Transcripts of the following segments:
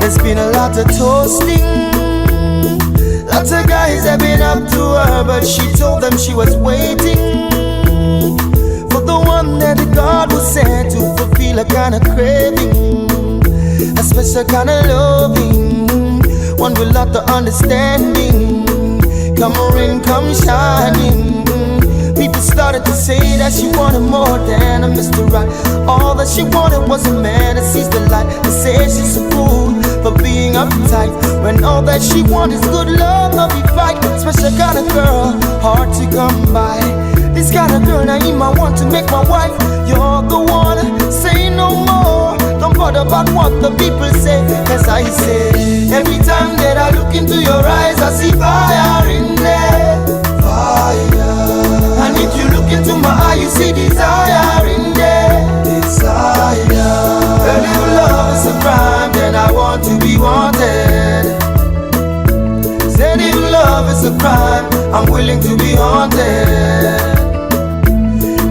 There's been a lot of toasting. Lots of guys have been up to her, but she told them she was waiting for the one that God will send to fulfill a kind of craving, a special kind of loving, one with lot of understanding. Come rain, come shining. People started to say that she wanted more than a Mr. Right. All that she wanted was a man that sees the light. They say she's a fool for being uptight when all that she wants is good love, not be fight. Special kind of girl, hard to come by. This kind of girl, now I want to make my wife. You're the one, say no more. Don't bother about what the people say, cause I say, every time that I look into your eyes, I see fire in there. Fire. And if you look into my eye, you see desire in there. Desire. A little love is a crime, then I want to be wanted. Said if love is a crime, I'm willing to be haunted.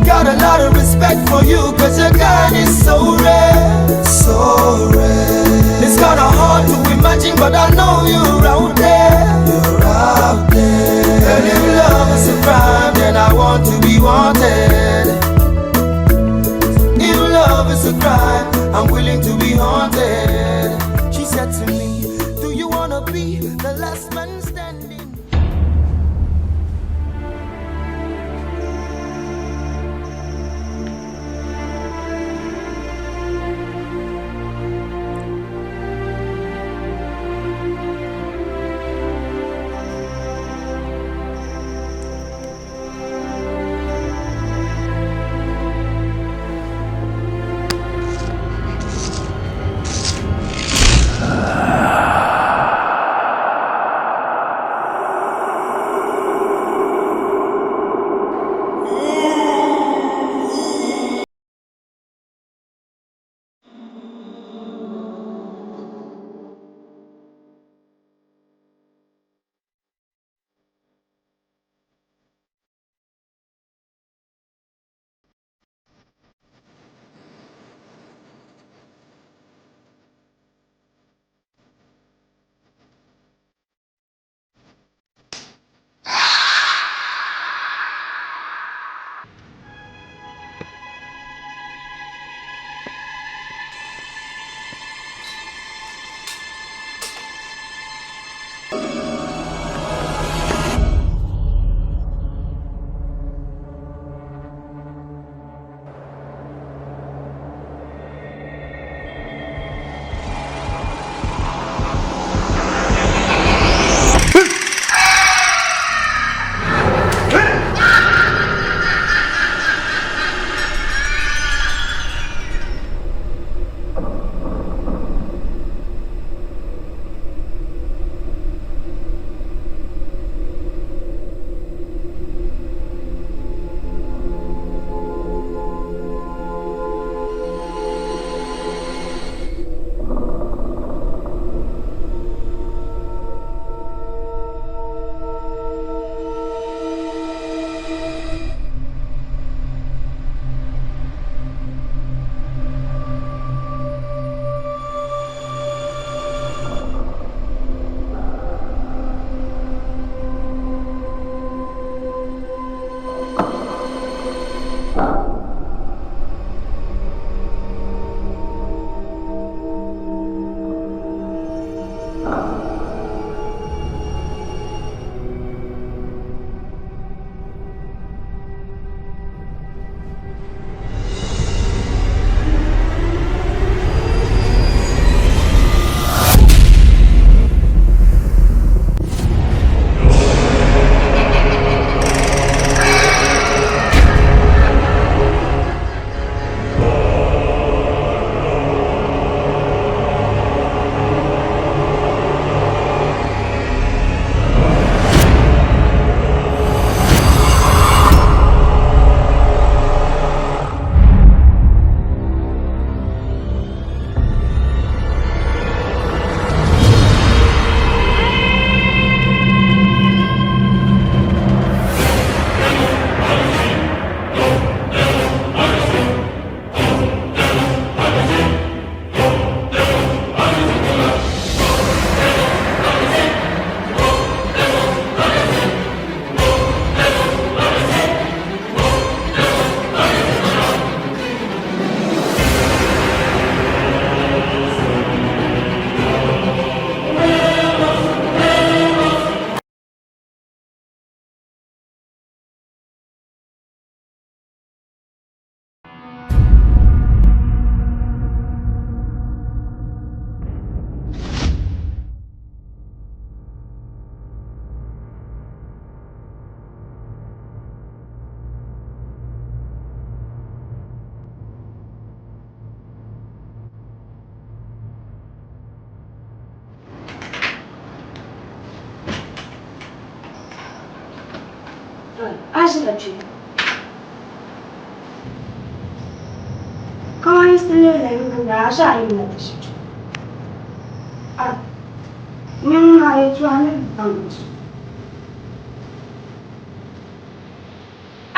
Got a lot of respect for you, cause your kind is so rare. So rare. It's kinda hard to imagine, but I know you're out there. You're out there. And if love is a crime, then I want to be wanted. If love is a crime, I'm willing to be haunted. She said to me, Do you wanna be the last man standing? A ʒila kpe. Kaman yi ti lihiri n-gindi a, a ʒe a yimina ti ʒi kpe. A mini a yɛtɔɣa ni baŋ di.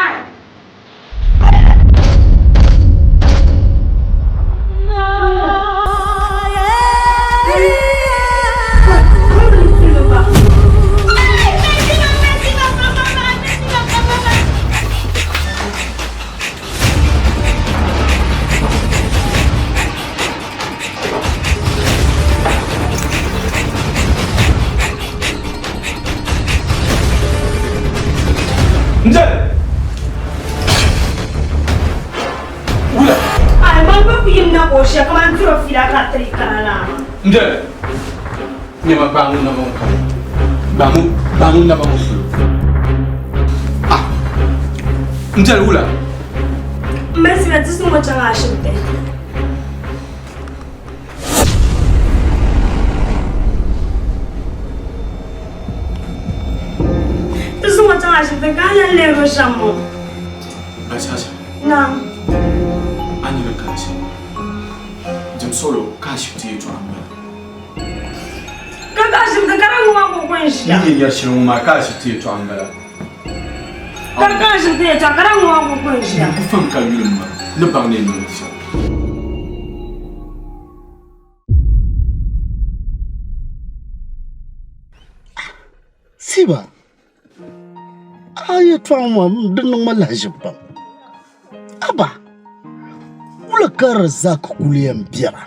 Ai! Njɛli! Wula! Ai, man gba ku yim na ka o shɛ kaman diro fiila ka tiri kana naa. Njɛli! Nyama gbaai ŋun naba ŋɔ kali. Gbaai ŋun, gbaai ŋun naba ŋɔ polo. Ah! Njɛli wula! M mali sina ti suŋ o chaŋ ashibiti. Ti zaŋ o chaŋ ashibiti ka a lan lihiri o shɛm ŋɔ. Aisha. Naam. A ni ni kana shɛm maa, dim solo ka ashibiti yɛltɔɣa m-bala. Ka ka ashibiti ka di ŋɔ maa ka o ko n-ʒiya. Ni yɛn yɛri shɛli ŋɔ maa ka ashibiti yɛltɔɣa m-bala. Ka ka ashibiti yɛltɔɣa ka di ŋɔ maa ka o ko n-ʒiya. N ku fam ka yuli m ma ni baŋ ni yɛn niŋdi shɛm. Siba, a yɛtɔɣa ŋɔ di niŋ ma lahiʒibu pam. Aba, wula ka Razak kuli yɛn biɛra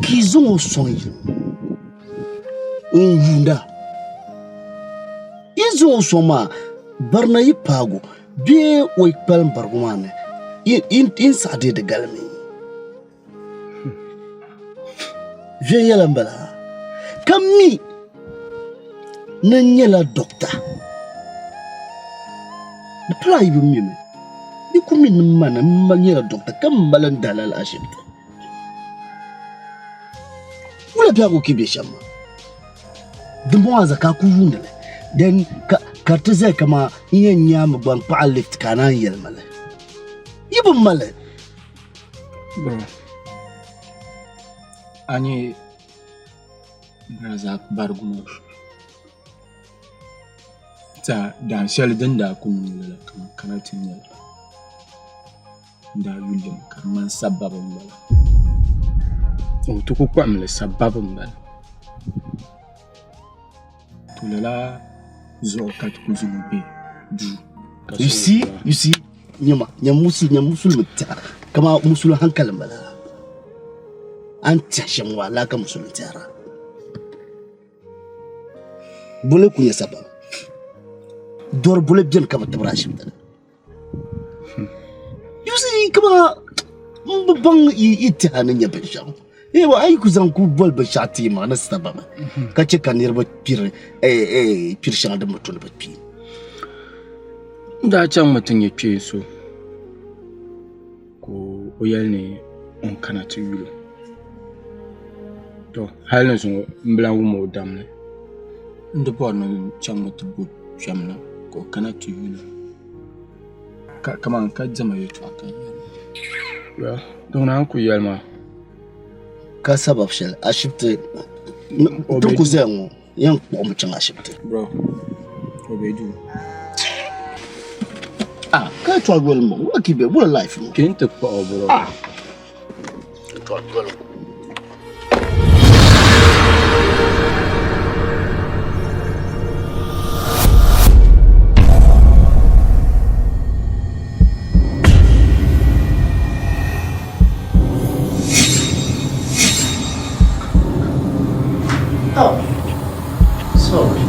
ka yi zaŋ o sɔŋ yili ŋɔ n-yuunda? Yi zaŋ o sɔŋ maa barina yi paagi o bee o yi kpalim barigu maa ni yi ni saɣi deei di galimi? Viɛnyɛla m-bala ka mi ni n nyɛla dɔkta. Di pala a yi bi mi mi, yi ku mi ni m ma ni m ma nyɛla dɔkta ka m mali n daa lala ashibiti. Wula biɛhigu ka yi be shɛm maa? Dimbɔŋɔ maa zaa ka a ku yuuni li then ka di ti zaya kaman n yɛn nyaami gba n-kpaɣi lift ka a naan yɛli ma li. Yi bi mali. Bro, a nyɛ Razak barigu ŋɔ tɛha dahin shɛli din daa kuli niŋ lala ka n kana ti nya li n daa yuli li mi ka di ŋmani sababi m-bala. O ti ku kpuɣimi li sababi m-bala. To lala zuɣu ka ti ku zaŋ o be duu. You see, you see, nyama, nya musul, nya musulimi tɛha kaman musuli hankali m-bala. A ni tɛhi shɛm ŋɔ alaka musulimi tɛhira. Boli ku nyɛ sababi. Dɔri boli beni ka bi tibiri ashibiti ni. You see, kaman m bi baŋ yi tɛha ni nyɛ binshɛɣu. Ewa a yi ku zaŋ ku boli binshɛɣu ti ma ni sababi ka chɛ ka niriba kpiri kpiri shɛŋa din bi tu ni bɛ kpi. N daa chaŋmi ti nya kpeen so ka o yɛli ni o ni kana ti yuli o. To hali ni zuŋɔ m bi lan wum o damli. N di bɔri ni n chaŋmi ti bo kpɛm na ka o kana ti yuli o. Kaman ka diɛma yɛltɔɣa ka n yɛli. Well, di ŋuna n ku yɛli maa. Ka sababi shɛli ashibiti ti ku zaya ŋɔ yɛn kpuɣimi chaŋ ashibiti. Bro, o be duu. Ah, ka yɛltɔɣa yoli ŋɔ, wula ka yi be, wula life ŋɔ? Kpe n-ti kpuɣi o bro. Ah, yɛltɔɣa yoli ŋɔ. Oh, sorry.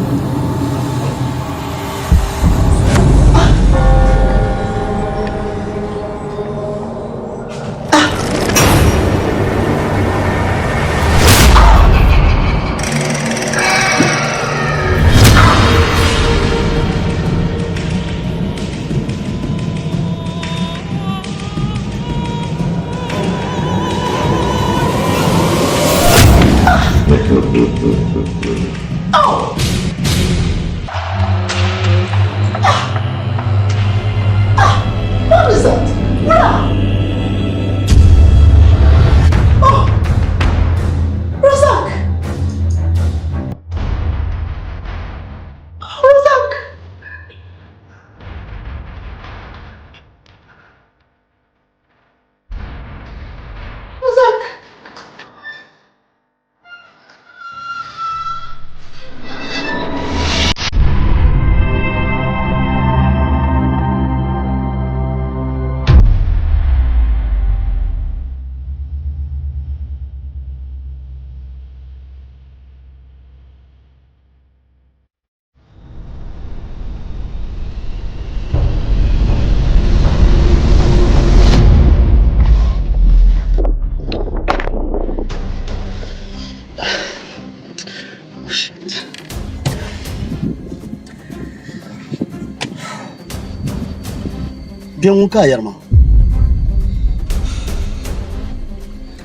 Kpɛŋ ŋun ka a yɛri maa?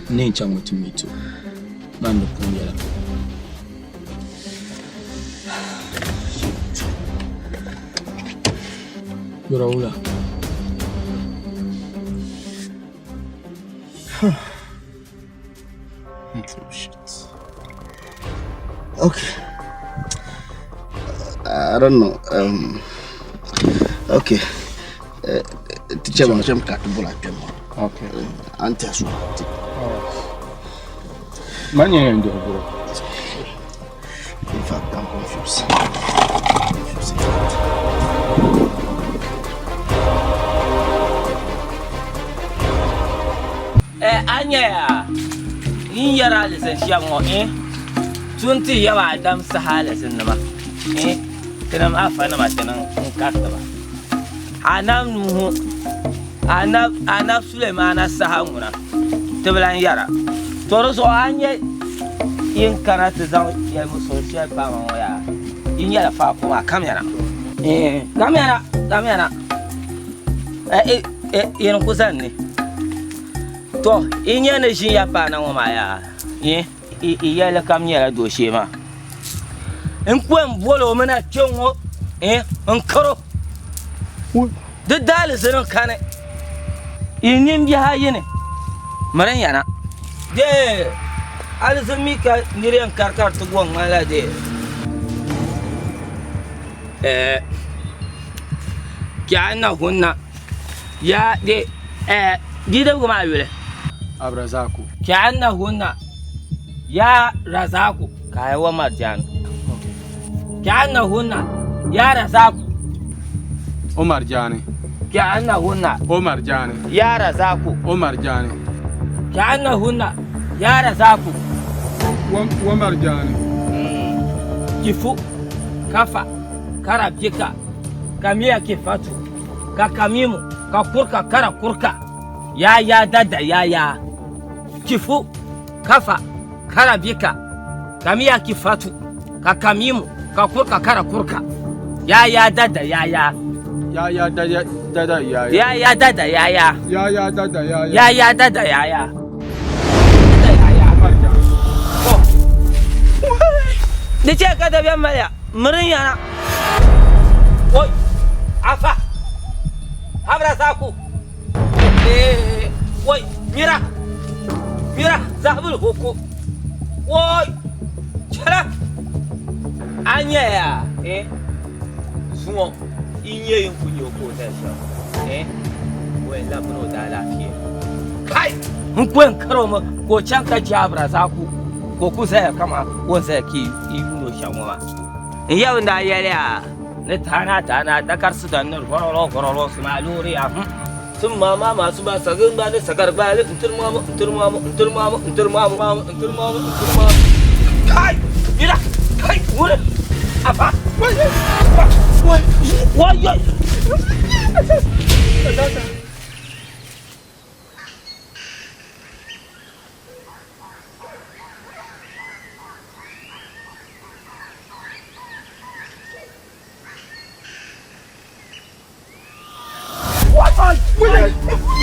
N ni yɛn chaŋ mi ti meet o maa ni pun yɛla. Yura wula? Oh, shit. Okay. I don't know. Okay. Teacher, I'm going to bola kpɛm. Okay. An tɛ so. Ma nyɛ yɛn duhi bro. In fact, I'm confused. Confused. A nyɛya yin yɛra alizin shɛm ŋɔ tun ti yɛba Adam saha alizin nima tinim afa nima ti niŋ n kariti ba anab Nuhu anab Sulemana saha ŋuna ti bi lan yɛra. To di zuɣu a nyɛ yin kana ti zaŋ yɛlimu soli shɛli paai ma ŋɔ yaa yi nyɛla faako maa kamiyana kamiyana kamiyana yin ku zani ni. To yi nyɛ ni ʒin ya paana ŋɔ maa yaa yi yɛlli kam nyɛla dooshee maa. N ku yɛn boli o mi na kpe ŋɔ n karo di daalizini kani yi nimbihi ayi ni miri yana. Dee alizini mi ka nir yɛn kari ka di ti gɔŋ ŋmanila dee Ki'annahunna ya de bidibgi maa yuli. Abdurazaku. Ki'annahunna ya Razaku ka a yi wa Marjanu. Ki'annahunna ya Razaku. Omar Jani. Ki'annahunna Omar Jani. ya Razaku. Omar Jani. Ki'annahunna ya Razaku. Omar Jani. Kifu kafa karabika kamiya kifatu ka kamimu ka kurka kara kurka ya ya dada ya ya kifu kafa karabika kamiya kifatu ka kamimu ka kurka kara kurka ya ya dada ya ya Ya ya da ya da da ya ya ya dada ya ya ya ya da da ya ya ya dada ya ya da ya ya. Omar Jani. Oh. Di che ka dabiɛm maliya mirin yana. Oi, afa Abdurazaku. Oi, mira mira zahabul huku. Oi, chala a nyɛya zuŋɔ i nyɛ yin ku nyɛ ka o zali shɛm o yɛn labina o daalaafee kai n ku yɛn kari o mi ka o chaŋ ka che Abdurazaku ka o ku zaya kaman o ni zaya ka i yuuni o shɛm ŋɔ maa. N yɛbu n daa yɛliya ni taana taana dakarisi dan ni rɔrɔrɔ rɔrɔrɔ sima loori ya sun ma ma masu ba sagin ba ni sagar ba ni ntir mamu ntir mamu ntir mamu ntir mamu mamu ntir mamu ntir mamu kai mira kai wuri afa wai wai wai.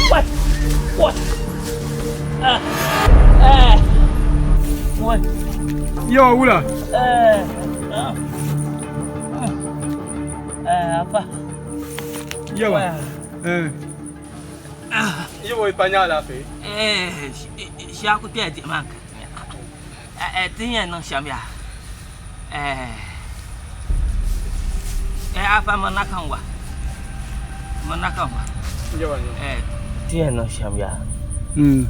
What? What? What? Yo wula. Afa. Yawa. Yawa i pa nya alaafee. Shia ku kpɛya diɣi maa ka ti yɛn niŋ shɛm yaa. Afa mirina ka n wa. Mirina ka n wa. Yawa yawa. Ti yɛn niŋ shɛm yaa. N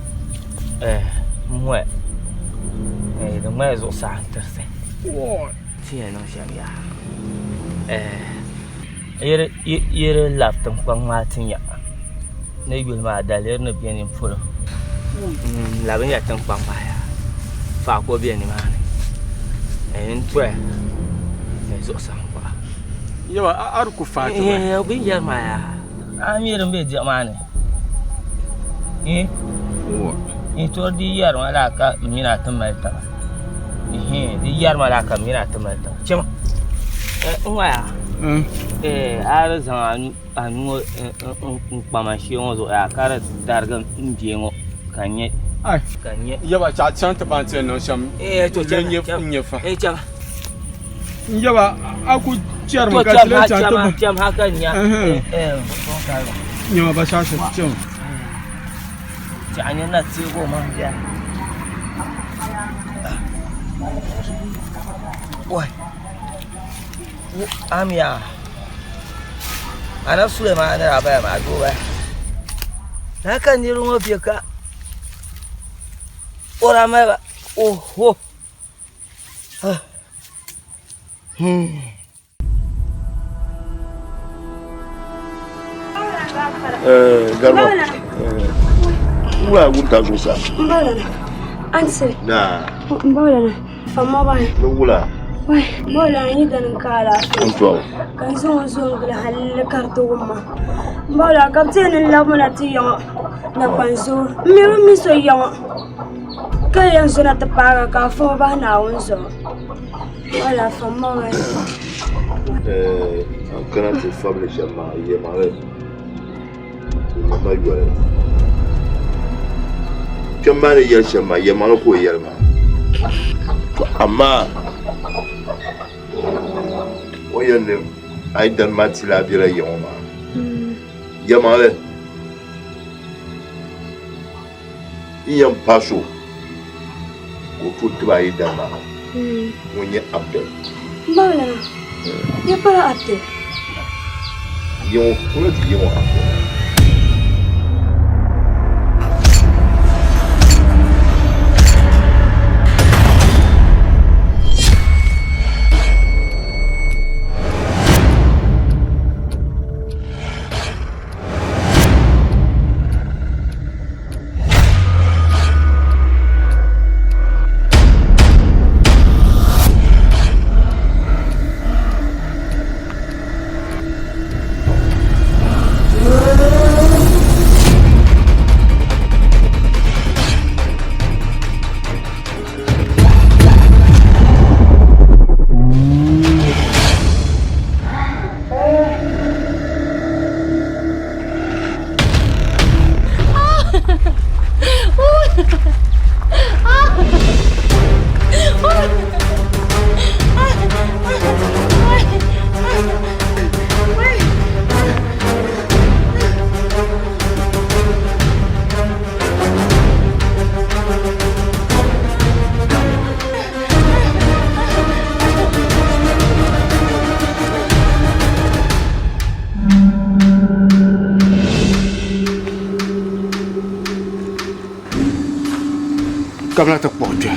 di ŋmaya zuɣusaa n tirisi. Ti yɛn niŋ shɛm yaa. Yiri labi tiŋkpaŋ maa ti nya ni yuli maa daliri ni be ni polo. Labi nya tiŋkpaŋ maa yaa. Faako be nimaani. N toya ni zuɣusaa n kɔɣa. Yawa a di ku faai ti ba. Bin yɛri maa yaa. A mi din be diɣi maa ni. N tori di yɛri ma laa ka n mini a ti mali taba. Di yɛri ma laa ka n mini a ti mali taba. Chama. N ŋɔya a di zaŋ a nuu ŋɔ n kpa ma shee ŋɔ zuɣu yaa ka di darigi n bɛ ŋɔ ka n nyɛ ka n nyɛ Yaba chaɣ chaŋ ti baŋ ti yɛn niŋ shɛm n nyɛ fa chɛma n yaba a ku chɛrimi ka ti lee chaŋ ti baŋ chɛm ha ka n nya nyɛma ba shaɣisi chɛm Chaɣ nyɛ na teegi o maŋ biɛla Wai amiya Anabi Sulaiman ni daa bala maa doo bala na ka niriba ŋɔ be ka o daa mali ba oho Garba wula wunta zuɣusaa Ansi. Na. Mbolana. Fama bai. Ni wula. Wai, mbolana yi ganin ka alaafee. N tɔbu. Ka n zaŋ o zo n gili halli ka di ti wumma. Mbolana ka bi ti ni labina ti yaŋɔ na kpan zo. N mi bi mi so yaŋɔ ka yɛn zona ti paaga ka a fama bahi Naawuni zuɣu. Wala fama bai. An kana ti fabili shɛm maa yɛlimaŋli di niŋ ma yoli. Kpɛm maa ni yɛli shɛm maa yɛlimaŋli ka o yɛli maa. To amaa o yɛli ni a yi dani maa ti lahi bela ya ŋɔ maa yɛlimaŋli n yɛn pa so ka o tooi tibi a yi dani maa ŋun nyɛ Abdul. Mawlana, ya pala Abdul? Yiŋɔ, ŋuna ti yiŋɔ Abdul. Kabila ti kpuɣi kpɛ.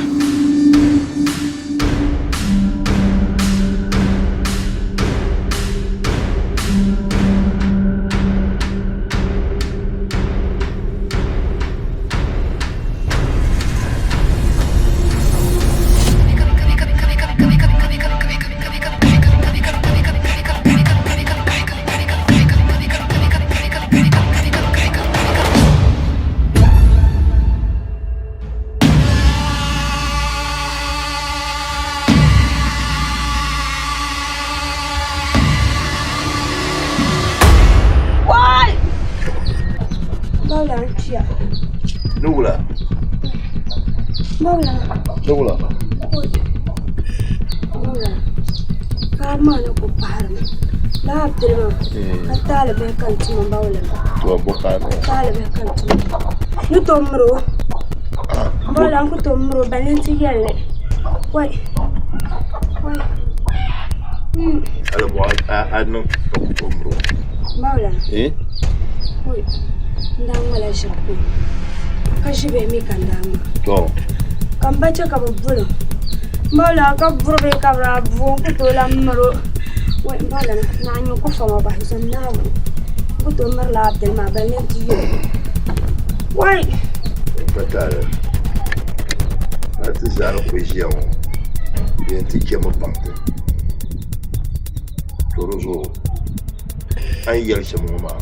Ni wula? Ni wula? Paɣaba maa ni ku paɣarimi laa bili maa ka taali bihi ka n tuma bawla taali bihi ka n tuma ni tom miri o bawla n ku tom miri o balle n ti yɛlli wai wai bawla wai n daa ŋmala ʒiri kpɛŋ ka ʒi bihi mi ka n daa ŋma ka n ba chɛ ka bi bolo n ba la ka buri bee ka bi daa bu o n ku tooi lahi miri o wai n ba lana naa nyɛ ku fama bahi zom naawuni n ku tooi mirila a bili maa balle n ti yɛli wai N ka taali a ti zaa ni kuli ʒiya ŋɔ di yɛn ti chɛmi baŋ ti to di zuɣu a ni yɛli shɛm ŋɔ maa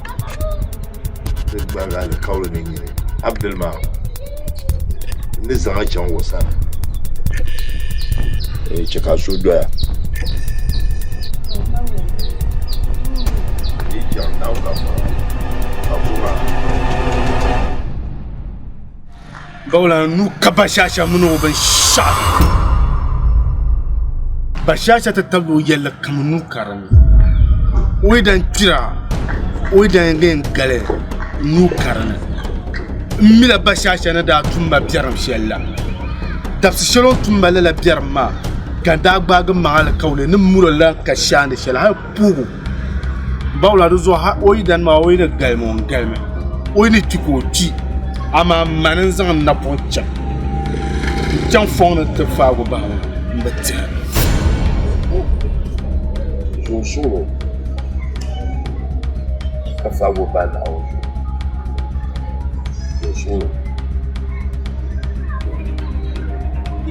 Ti gbaagi alikauli ni nyini Abdul maa n ni zaŋ a chaŋ o sani n chɛ ka a suhu doya. biɛɣu Naawuni ka bɔra ka bɔra. Bawla nuu ka Bashasha mini o binshɛɣu. Bashasha ti tabili o yɛlli kam nuu ka di ni. O yi dan kpira, o yi dan yɛn gali nuu ka di ni. M mila Bashasha ni daa tum ma biɛrim shɛli la. Dabisi shɛli o ni tum ma lala biɛrim maa, ka n daa gbaagi m maŋ alikauli ni m mur o la ka shaandi shɛli hal puugu. Bawla di zuɣu ha o yidana maa o yi ni galimi o ni galimi o yi ni kpi ka o kpi amaa mani n zaŋ n napɔŋ chaŋ n chaŋ fɔŋ ni ti faagi o bahi maa m bi tiɛhi. Zuɣu suɣulo ka faagi o bahi Naawuni zuɣu zuɣu suɣulo.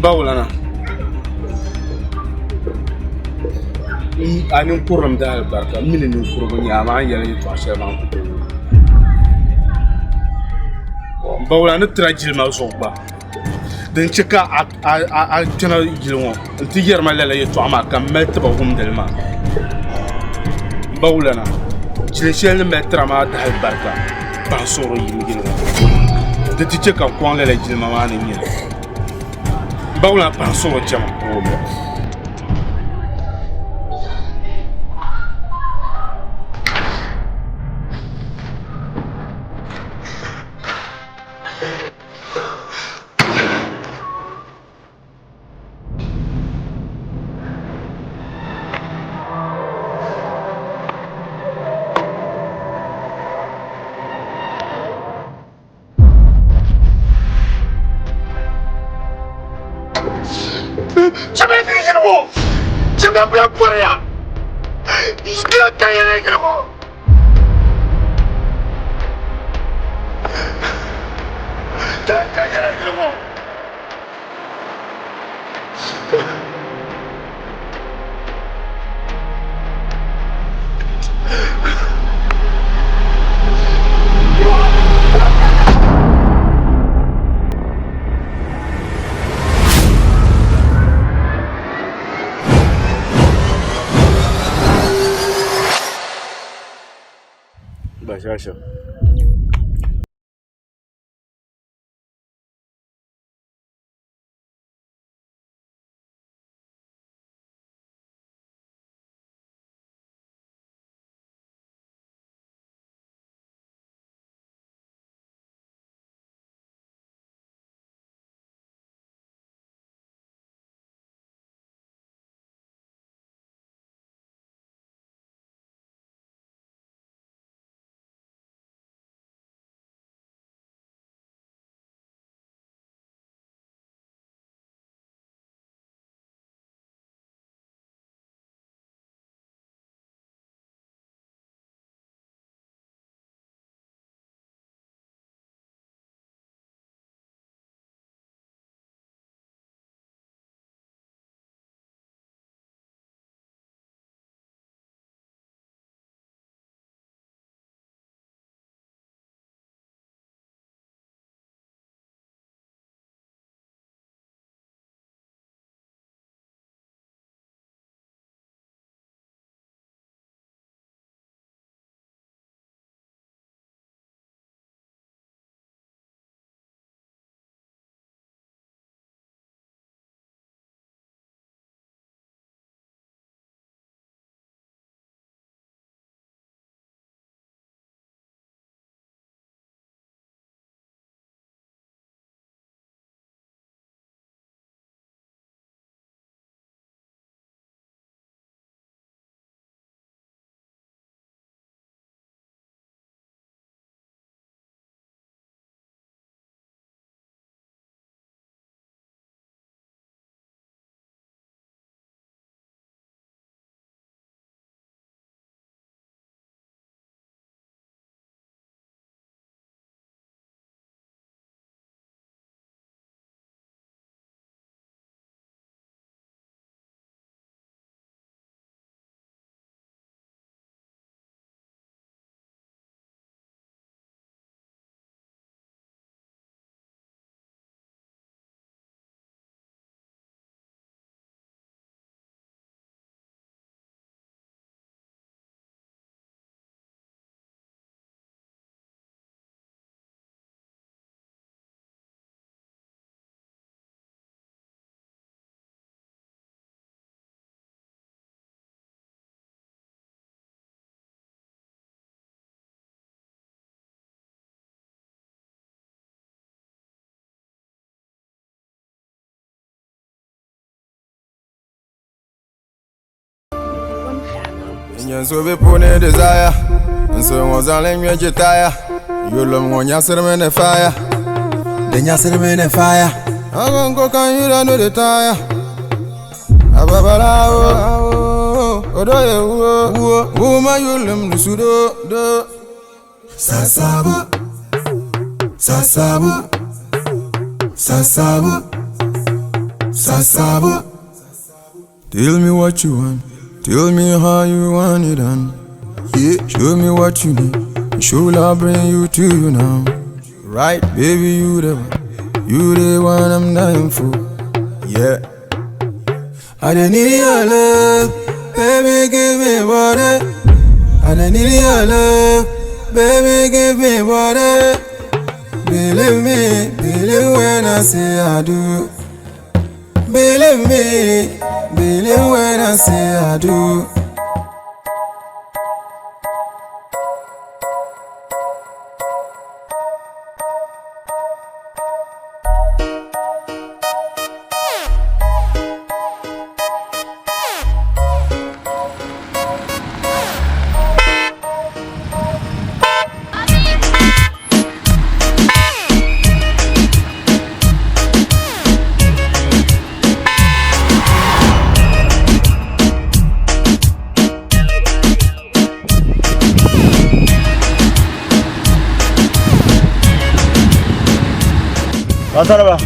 Bawlana a ninkurilim daa alibarika m mi ni ninkurigu n-nyɛ amaa a ni yɛli yɛtɔɣ shɛli maa n ku tooi wum. Bawla ni tira jilima zuɣu gba din chɛ ka a kpɛna yili ŋɔ nti yɛri ma lala yɛtɔɣa maa ka m mali tiba wumdi li maa. Bawlana, jilin shɛli ni mali tira maa daa alibarika pahi suɣuri yili ŋɔ. Di ti chɛ ka n kɔŋ lala jilima maa ni nyɛ li. Bawla pahi suɣuri chama. Bashasha. Nyɛ so bi puuni desire N so ŋɔ zaŋli ŋmɛ jitaya Yurilim ŋɔ nyaɣisirimi ni faaya Di nyaɣisirimi ni faaya Agongo kan yura no di taaya Ababalawo Odoye wuo Wuma yurilim ni su do do Sasabu Sasabu Sasabu Sasabu Tell me what you want Tell me how you want it done Yeah, show me what you need Should I bring you to you now Right, baby, you the one You the one I'm dying for Yeah I don't need your love Baby, give me water I don't need your love Baby, give me water Believe me, believe when I say I do Believe me, believe when I say I do. Paɣasaribila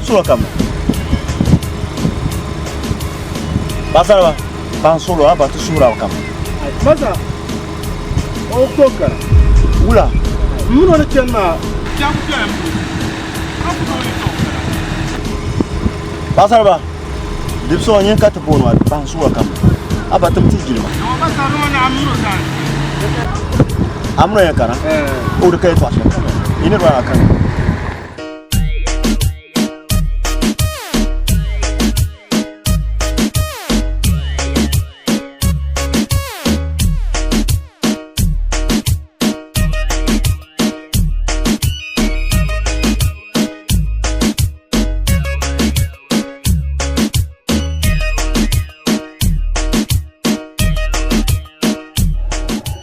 sula kam Paɣasaribila paɣa n suɣili a ba ti suhuri a kam. Masa o ku tooi kara. Wula? M mini o ni chani maa biɛhigu biɛla m bolo ka ku tooi yi tooi kara. Paɣasaribila dibisi ŋɔ nyini ka ti booni maa paɣa n suhuri a kam a ba tim ti jilima. Masa ni o ni a mini o zaa A mini o yɛn kana? O di ka yɛltɔɣa shɛli yi niriba maa kana.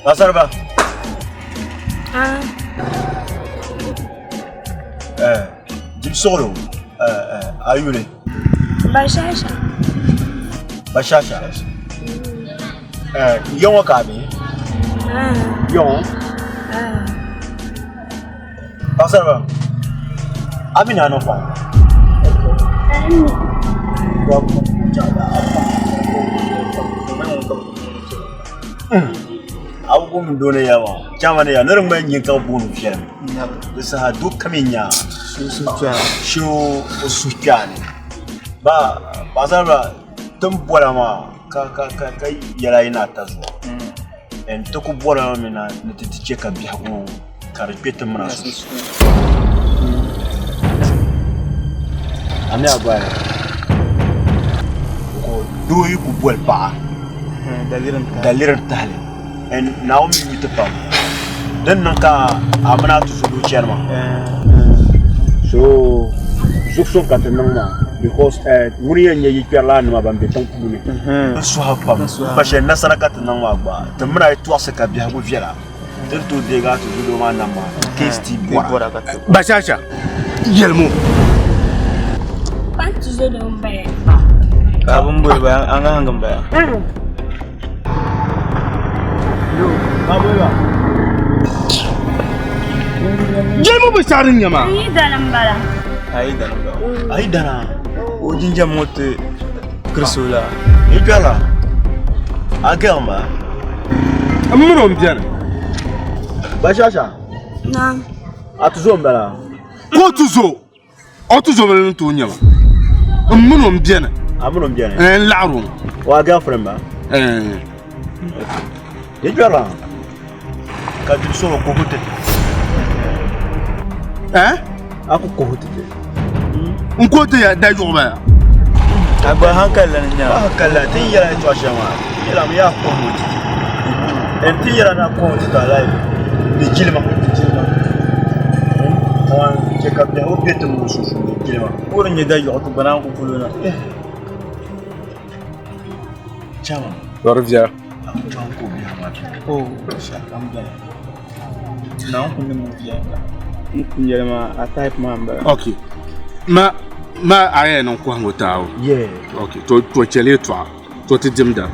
Paɣasariba. Ah. Eh, dibisuɣulo eh, eh, a yuli. Bashasha. Bashasha. Eh, yɔŋɔ ka a be? Ah. Yɔŋɔ? Ah. Paɣasariba, a mi naa niŋ paɣa? A bi booni dooni ya maa chama ni ya ni di ŋmani nyini ka bi booni viɛlim di saha doo kam yɛn nya shee o suhukpeeni ba paɣasaribila ti ni bola maa ka yɛla yi ni ata zuɣu ti ku bola maa mi na ni ti ti chɛ ka biɛhigu ka di kpɛ ti mini a sunsuuni a mi a gba doo yi ku boli paɣa daliri n tahali Naawuni mi yu ti pam din niŋ ka a mini a tuzo doo chani maa so zuɣusuŋ ka ti niŋ maa because ŋuni yɛn nyɛ yikpɛrilaanima ban be tiŋ puuni n suhi pam pa shɛli nasara ka ti niŋ maa gba ti mini a yi tɔɣisi ka biɛhigu viɛla ti ni tooi deegi a tuzo doo maa nam maa in case ti bɔra. Bashasha, yɛlimi o. Kpan tuzo doo m-bala. Ka bɛ ni boli ba a ŋahingi m-bala. Jɛlimi binshɛɣu din nyɛ maa. N yi dana m-bala. A yi dana m-bala. A yi dana. O jinjam ŋɔ ti kirisi o la. Yi kpɛrila a gɛɣim ba. M mini o m-beni. Bashasha. Naam. A tuzo m-bala. Ka o tuzo. O tuzo bala ni tooi nyɛ ma. N mini o m-beni. A mini o m-beni? N laɣiri o mi. O a girlfriend ba? Eh. Yi kpɛrila ka diri solo kuhu ti ti. Eh? A ku kuhu ti ti. N kuhu ti ya da yuɣu ba ya. A gba hankali la ni nya. Ba hankali la ti yɛla yɛltɔɣa shɛli maa yɛla mi yaa kuhu ti ti. En ti yɛla na kuhu ti ti alayi di jilima. Di jilima. Kaman Chɛ ka biɛhigu be ti mini o sunsuuni jilima. O di nyɛ dayiɣu ti gba naan ku polo na. Chairman. Lɔri viɛla. A ku chaŋ ka o biɛhigu maa kpɛna. Oh, shɛli kam beni. Naawuni ku niŋ o viɛnyɛla. N ku yɛli maa, a type maa m-bala. Ok. Ma, ma a yɛn niŋ kɔhiŋgu taai o? Yeah. Ok, to, to chɛli yɛtɔɣa. To ti dimda.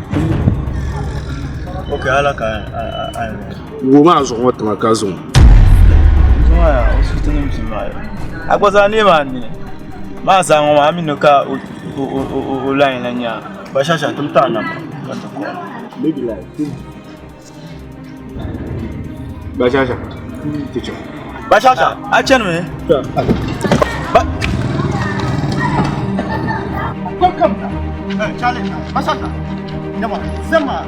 Ok, ala ka a yɛn Wuhi maa zuɣu ŋɔ tiŋa ka zaŋ o. Zuɣu maa yaa, o suhu ti niŋ bia maa ya. A gba zaa neemi a nini. Maa zaa ŋɔ maa, a mi ni ka o line la nya. Bashasha, tim ti a namba ka ti call. Maybe like two. Bashasha, ti chaŋ. Bashasha, a chanimi? Ba. Welcome. Hey, Charlie, Bashasha. Yama, Zema.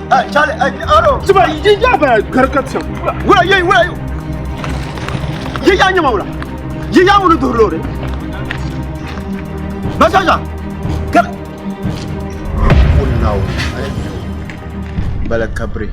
Hey, Charlie, hey, Aro. Tiba, yi ya ba karkata. Wula, yi, wula, yi. Ya nyama wula. Yi ya wulu durlore. Bashasha. Kar. Bala Kabri.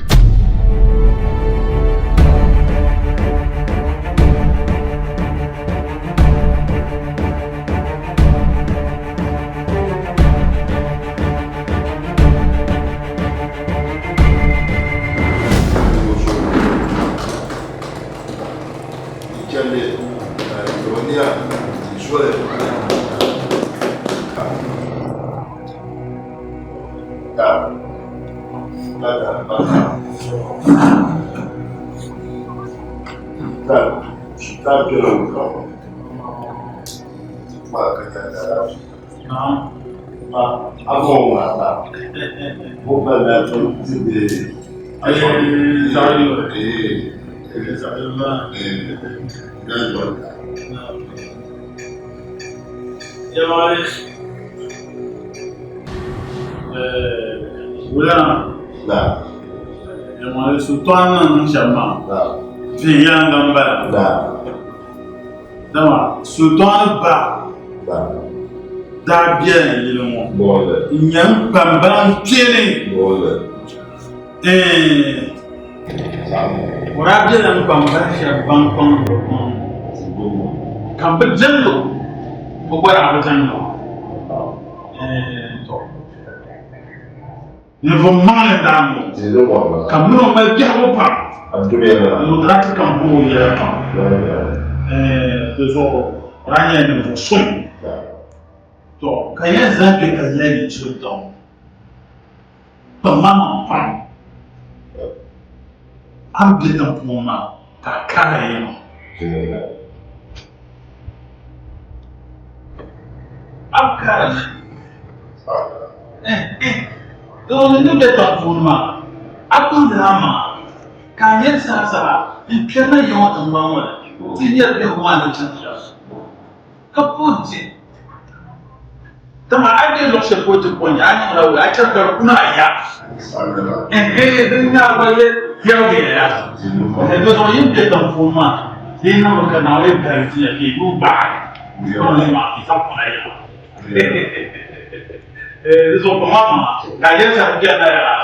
Sultana niŋ shɛm maa viɛnyɛliŋga m-bala dama Sultana ba daa bela yili ŋɔ n-nyɛ n kpambala n-kpeeni o daa bela n kpambala shɛba ban kpaŋ ka m bi jɛndi o o gba daa bi jɛndi ma. Ninvuɣ maŋli n-daa niŋ o, ka min o mali biɛhigu pam, ni o daa ti ka m-bo o yɛla pam. Di zuɣu o daa nyɛla ninvuɣ suŋ. Tɔ! Ka yɛn zani kpe ka yɛli ni chiri daŋ kpaŋmaŋ pam. A ni be tiŋ puuni maa ka a kara ya maa. A bi kara ni. Doo ni be tiŋ puuni maa, a kpaŋdila a maŋa ka a nyari saha saha n-kpɛrina ya ŋɔ tiŋgbani ŋɔ ni ti nyari biɛhigu maa ni chani shɛm ka pun ti. Dama a yi be luɣ shɛli polo ti kɔŋ ya, a niŋla wula? A chani ka di kuna a ya. Ɛhɛɛ, din nya a gba yɛligiya ya. Di zuɣu yi ni be tiŋ puuni maa, di yi niŋmi ka Naawuni baligi ti ya ka yi nuu gbaai niŋ li maa, yi zaŋ kuna ya. Di zuɣu kpaŋ a maŋa ka a yɛli shɛli biɛri na yaa.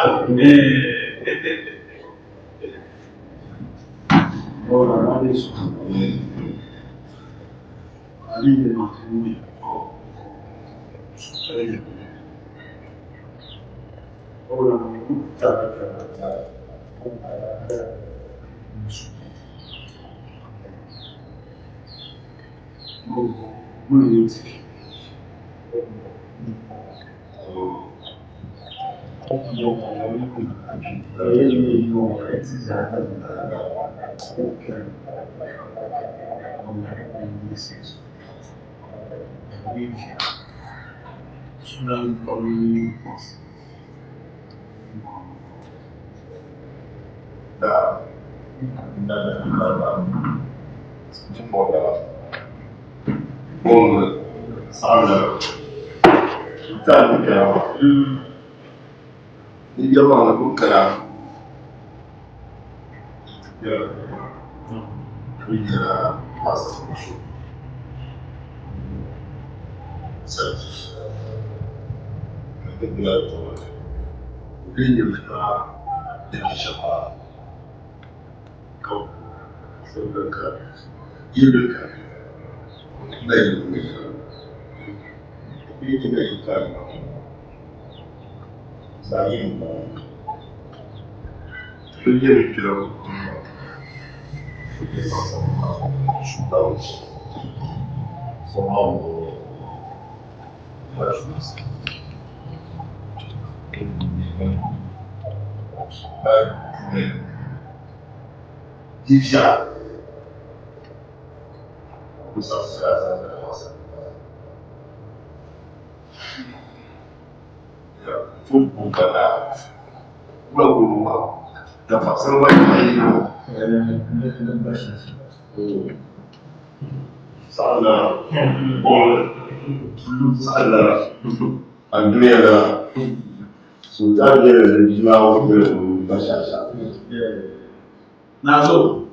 Nazo.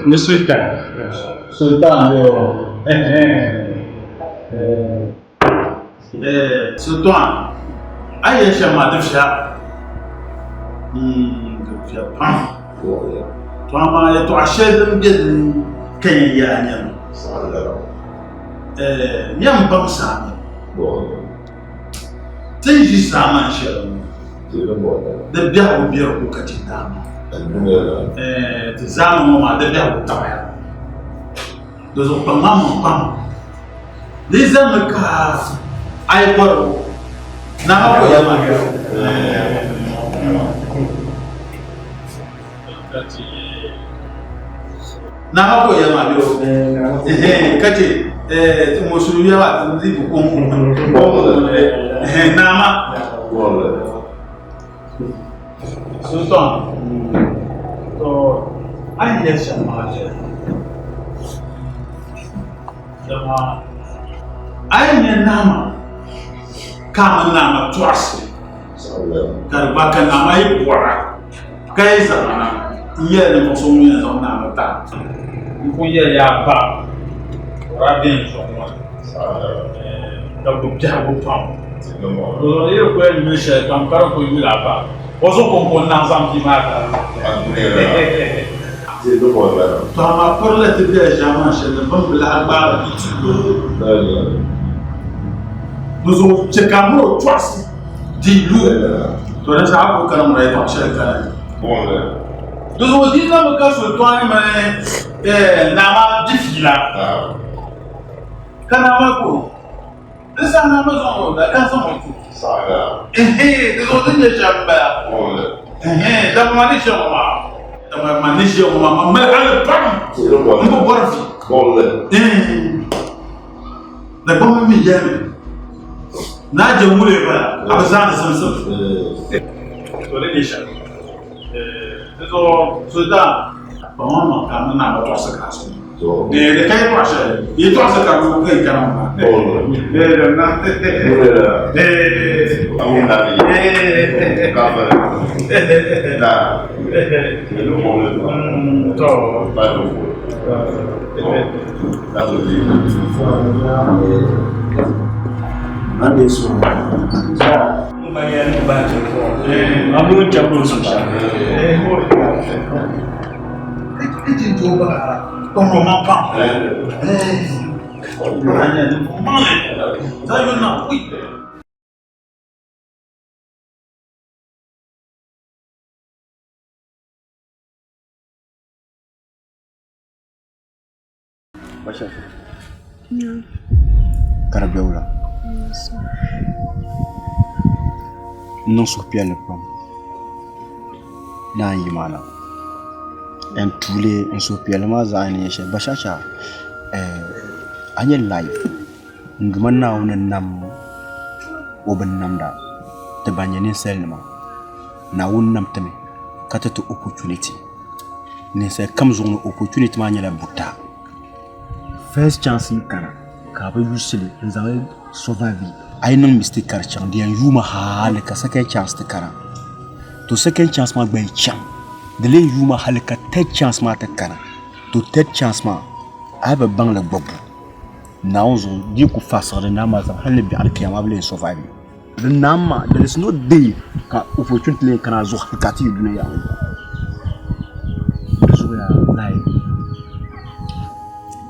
Ni Sultan. Sultan yo. Sultan. Ai ya shama dufsha. Dufsha pam. To amma ya to ashe din bin kan ya nya. Nyam bam sa. Tin ji sa man shɛli di biɛhigu biɛri ku ka ti daama ti zaama ŋɔ maa di biɛhigu taɣaya di zuɣu kpaŋmaŋ pam di zami ka a yi bɔri o nama ko ya maa nama ko ya maa bɛ o ka chɛ ti musuliya maa ti di ko nama Sultan to a ni yɛli shɛm maa viɛla dama a yi nya nama ka a mini nama tɔɣisi ka di gba ka nama yi bɔra ka yi zaŋ na n yɛli ninvuɣ so ŋun yɛn zaŋ nama ti a. N pun yɛli ya ba o daa be n zuɣu ŋɔ ni ka gbubi biɛhigu pam. Dinzuɣu yi di kul yɛn yuli shɛlikam ka di kul yul a ba, o zuɣu kɔŋko n-naɣ zaŋ bia maa ti a. Tɔ amaa pirila ti bela ʒiɛman shɛli ni bɛ ni bi lahi gbaari bia ti lu. Dinzuɣu chɛ ka a min o tɔɣisi di lu. Tɔ di saha kul kana ŋuna yɛtɔɣ shɛli kana. Di zuɣu di zaŋmi ka Sultani mini naa maa di fiila ka naa maa ku o. Di saha naa maa zaŋ o da ka zaŋ o ti o. Di zuɣu di nyɛ shɛm m-bala. Dama ma ni ʒiya ŋɔ maa, dama ma ni ʒiya ŋɔ maa, ma mali hali pam m bi bɔri vi. Dagbamba mi yɛlimi, Naa je ŋuli bala, a bi zaani simsim. To di nyɛ shɛm. Di zuɣu Sultan kpaŋmaŋ ka a mini naa ba tɔɣisi ka a so. Di di ka yɛtɔɣa shɛli, yɛtɔɣa ka di ka yi kana ŋɔ maa. Ka di be wula? N niŋ suhupiɛlli pam ni a ni yi maa na n tuuli n suhupiɛlli maa zaa ni nyɛ shɛli bashaasha a nyɛ laif n Duuma Naawuni ni nam o binnamda ti ban nyɛ ninsal nima Naawuni nam ti mi ka ti ti opportunity Ninsal kam zuɣu ni opportunity maa nyɛla buta. First chance yi kana ka a bi use li n zaŋ li survive a yi niŋ mistake ka di chaŋ di yɛn yuumi hali ka second chance ti kana. To second chance maa gba yi chaŋ di lee yuumi hali ka third chance maa ti kana. To third chance maa a yi bi baŋ li gbubbu Naawuni zuɣu di yi ku fasigi di naai maa zaŋ hali ni biɛɣuni kiyama a bi lee survive. Di naam maa there is no day ka opportunity lee kana a zuɣu hali ka a ti yi dunia yaɣa ŋɔ zuɣu. Di zuɣuya like.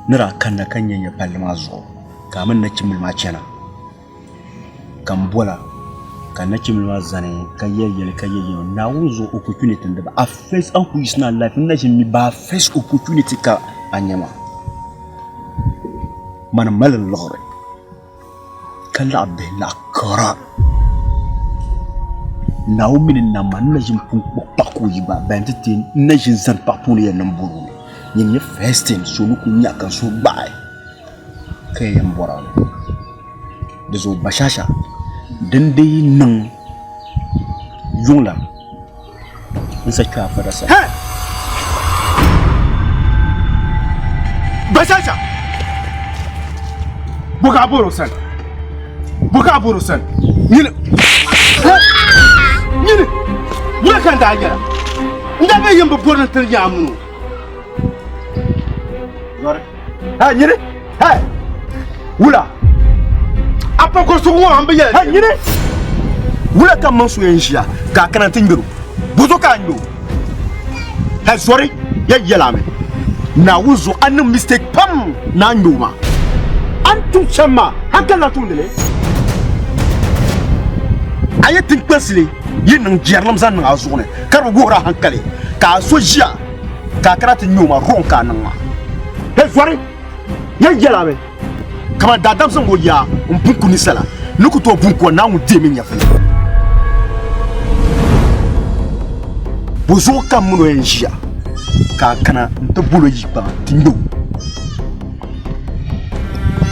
Ni daa kanna ka nya nya palli maa zuɣu ka a mini nachimbila maa chana ka m bol a ka nachimbila maa zani ka yɛli yɛli ka yɛli yɛli Naawuni zuɣu opportunity n-di ba a first a ni kuli yiɣisi na life n na ʒini mi ba a first opportunity ka a nya ma mani mali n liɣiri ka laɣi bihi laɣi kara Naawuni mi ni nam ma n na ʒini pun kpuɣi paɣa ka o yi gba ban ti ti n na ʒini zani paɣa puuni yɛn niŋ bɔrimi nyini nyɛ first thing so ni ku nya ka n suhu gbaai ka yɛn bɔra mi di zuɣu bashasha din dii niŋ yuŋ la n sa kpɛ a fada sani. Bashasha! Bɔ ka a bɔri o sani? Bɔ ka a bɔri o sani? Nyini! Nyini! Wula ka n daa yɛla? N daa bɛ yɛn bi bɔri ni tiri nya a mini o. Zɔri. Hey, nyini! Hey! Wula! A pa kɔrisigu ŋɔ a ni bi yɛli. Hey, nyini! Wula ka m mini so yɛn ʒiya ka a kana nti ŋmɛr o? Bɔzuɣu ka a ŋmɛ o? Hey, zɔri! Ya yɛl a mi, Naawuni zuɣu a niŋ mistake pam ni a ŋmɛ o maa. A ni tum shɛm maa, hankali lahi tumdi li. A yi tiŋkpansili yi niŋ jɛrilim zaŋ niŋ a zuɣu ni ka di bi wuhiri a hankali ka a so ʒiya ka a kana ti ŋmɛ o maa, wrong ka a niŋ maa. Hey, zɔri! Yɛn yɛla mi kaman daadam zaŋ o yaa m-pun ku ninsala ni ku tooi bun ku o, Naawuni deemi nyɛvili. Bɔzuɣu ka m min o yɛn ʒiya ka a kana nti bol o yi kpaŋa ti ŋme o?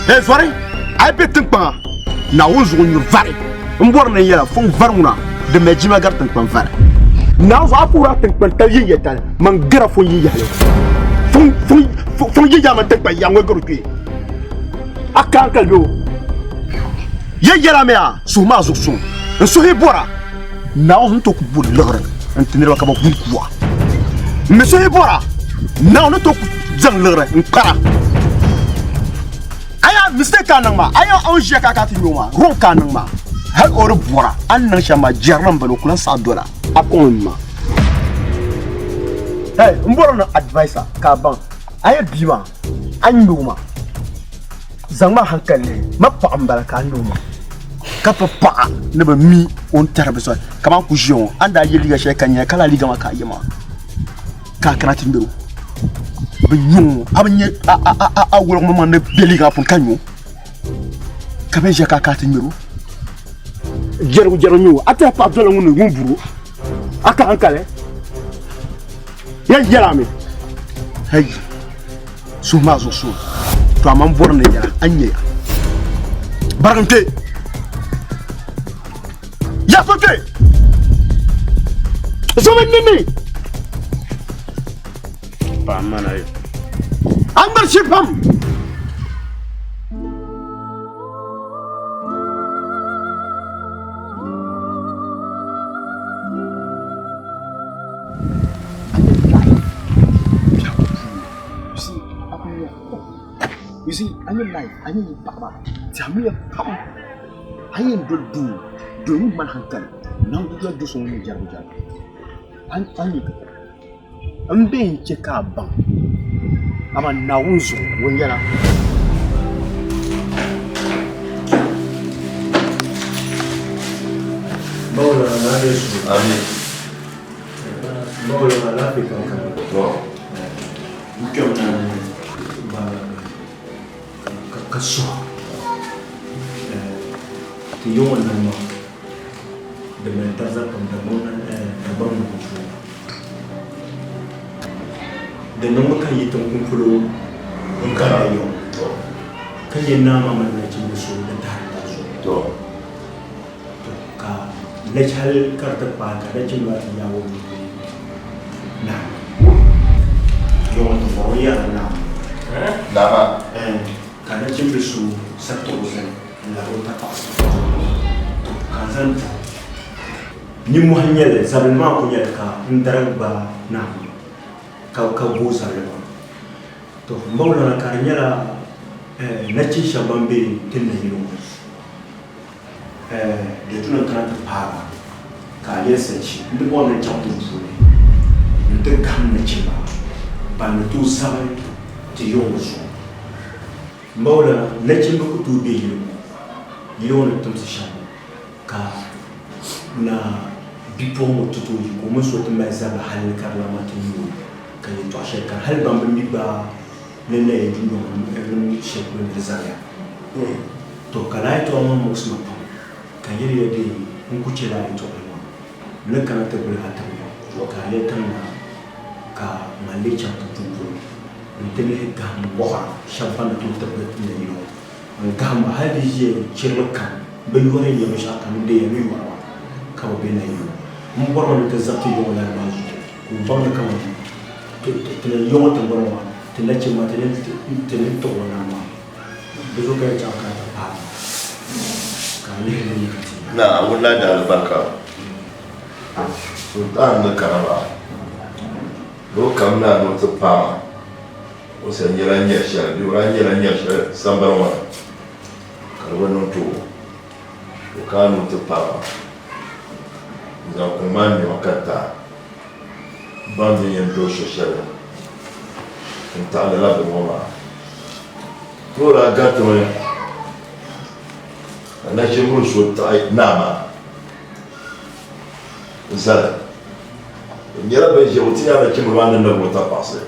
Hey zɔri, a yi be tiŋkpaŋa, Naawuni zuɣu nyuri vari. M bɔri ni n yɛla fɔŋ vari ŋuna din mali jilima gari tiŋkpaŋ vari. Naawuni zuɣu a puhiri a tiŋkpaŋ tali yinyatali, man gara fɔŋ yinyahili. Fɔŋ yinya mini tiŋkpaŋ yaɣa ŋɔ gari o kpee. A ka hankali bee o? Yɛn yɛla mi a suhu maa zuɣu suŋ. N suhi bɔra Naawuni ni tooi ku bo liɣiri n-ti niriba ka bɛ wum kuwa. M mi suhi bɔra Naawuni ni tooi ku zaŋ liɣiri n-kpara. A yaa mistake ka a niŋ maa, a yaa o ni ʒiya ka a kana ti nya o maa, wrong ka a niŋ maa. Hali o di bɔra a ni niŋ shɛm maa, jɛrilim m-bala, o ku lan saɣi dola a kɔŋ n ma. Hey, m bɔri ni advice a ka a baŋ a ya bia maa, a ni ŋme o maa, zaŋmi a hankali lihi ma paɣa m-bala ka a ŋme o maa ka pa paɣa ni bi mi o ni tɛri bi soli kaman ku ʒiya ŋɔ a ni daa ye liiga shɛli ka nya ka lala liiga maa ka a ye maa. Ka a kana ti ŋmɛro bi nyo a bi nyɛ a woligi maŋmaŋ ni bɛ liiga maa puuni ka nyo ka bɛ ʒiya ka a kana ti ŋmɛro jɛrigu jɛrigu nyo a tiɛha paɣa dola ŋun ni ŋun buro a ka hankali yɛn yɛla mi hayi suhu maa zuɣu suhu to a man bɔri ni yɛla a nyɛ ya barigi n kpɛ ya so kpɛ so mi nini Paɣa mana yi. A ŋmari shi pam. You see, a nyɛ life, a nyɛ yi paɣaba, tɛhimiya pam. A yɛn doli doo, doo ŋun mali hankali, naŋ di doli do so ŋun nyɛ jɛrigu jɛrigu. A ni nyɛ M be n-chɛ ka a baŋ, amaa Naawuni zuɣu ŋun yɛla. Ka suhi ti yiŋɔ nam maa di mali dariza pam Dagbaŋ nim puuni. Di niŋmi ka yi tiŋkuŋ polo n-kana yiŋ ka nyɛ naa maa mini nachimbi so ni tahiri taa zuɣu. To ka hali ka di ti kpaai ka nachimbi maa ti yaagi o nuu ni naa yiŋɔ ti bɔri o yɛrila naa Naa maa? Ka nachimbi so sabiti o zali n-labi o tapaɣisi. To ka n zaŋ ti Nimmohi n-nyɛ li, zabili maa kul nyɛli ka n darigi gbaai Naawuni ka gooi zabili maa. To m ba Wulana ka di nyɛla nachin shɛba ban be ti nayili ŋɔ di tu ni n kana ti paai ba ka a yɛli sachi n di bɔri ni n chaŋ tiŋ puuni nti gahim nachimba ban ni tooi zabi ti yiŋ ŋɔ zuɣu. M ba wulana, nachimba ku tooi be yili ŋɔ yili ŋɔ ni timsi shɛm ŋɔ, ka naa bipuɣiŋ ŋɔ ti tooi yi ka o mini so ti mali zabili hal ni ka di lan maa ti nyuui ka yɛtɔɣ shɛli kani hal ban bi mi gba ni naya dundɔŋ ni shɛli polo ni di zaniya. Tɔ! Ka lala yɛtɔɣa maa muɣisi ma pam, ka n yɛli ya dee n ku chɛ lala yɛtɔɣili maa. N ni kana ti guli a tiŋ ŋɔ, ka a yɛli tiŋ naa ka man lee chaŋ ti duu polo nti lihi gahim wɔɣira shɛba ban ni tooi tibigi nayili ŋɔ. N gahim ba hal di ʒiya chirili kam, bɛ yɔri ya binshɛɣu kam n-deei ya ni yɔri ba ka bɛ be nayili ŋɔ. M bɔrimi ni ti zabiti yɔŋɔ lala maa zuɣu ka o baŋ ni kaman ti ni yɔŋɔ tiŋgbani ŋɔ maa, ti nachimba ti ni tiɣi o nam maa. Di zuɣu ka ya chaŋ ka a ti paai ma, ka a lihi li ni ka ti nya. Naawuni na di alibarika Sultan ni kana maa, ni o kamina ni o ti paai ma, o sa nyɛla nyari shɛli bee o daa nyɛla nyari shɛli sambani ŋɔ ni ka di bi niŋ ti o, o kana ni o ti paai ma n-zaŋ kuŋ maa ŋme ka ti a baŋ din yɛn do so shɛli n-taɣi lala bini ŋɔ maa. Ni o daa garitimi ka nachimbila so taɣi naa maa n-zali. Bɛ nyɛla bɛn ʒe o ti nya nachimbila maa ni nabigi o tapaɣisi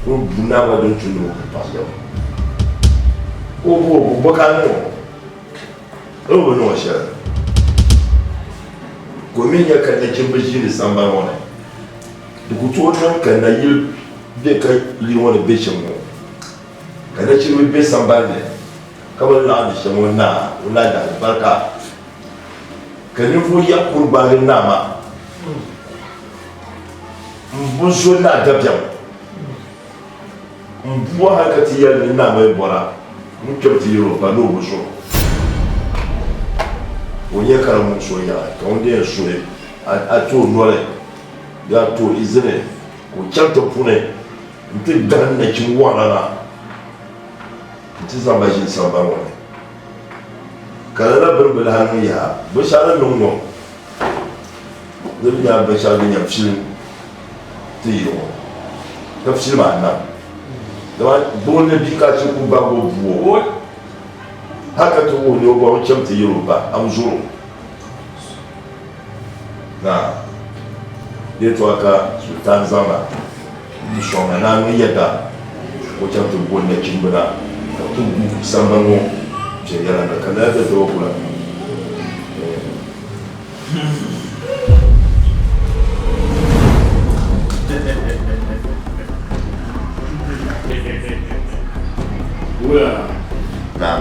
ka o bu naa maa din tu ni o ku paɣisi o. Ka o bu o bu bɔ ka a niŋ o? O bi niŋ o shɛli. Ka o mi nya ka nachimba ʒiindi sambani ŋɔ ni. Di ku tooi niŋ ka nayili be ka yili ŋɔ ni be shɛm ŋɔ, ka nachimba be sambani ni ka bi laɣindi shɛm ŋɔ naa o lahi di alibarika ka ninvuɣ yaɣ kuri gbaagi naa maa m-bo zo naa dabiɛm m-bua hal ka ti yɛli ni naa maa yi bɔra ŋun kpɛm ti yɛl o ba ni o bi zo o nya ka di muɣis o yaɣi ka ŋun di yɛn suhi a ti o noli bee a ti o izini ka o chaŋ ti puuni nti gahim nachim wɔɣila na nti zaŋ ba ʒili sambani ŋɔ ni. Ka lala bini bi lahi niŋ yaha, binshɛɣu ni niŋ ŋɔ di mi nyɛla binshɛɣu din yɛn filim ti yili ŋɔ ka filim a nam. Dama gbuɣinli bia ka a chɛ ka o gbaagi o bua o hali ka ti wuhi ni o ba o cham ti yɛli o ba a bi zɔr o. Naa, di yɛtɔɣa ka Sultan zaŋ na nti sɔŋ na, naa niŋ yɛda ka o chaŋ ti bo nachimba na ka bɛ ti gu sambani ŋɔ viɛnyɛliŋga ka lala ti daba kula. Naam.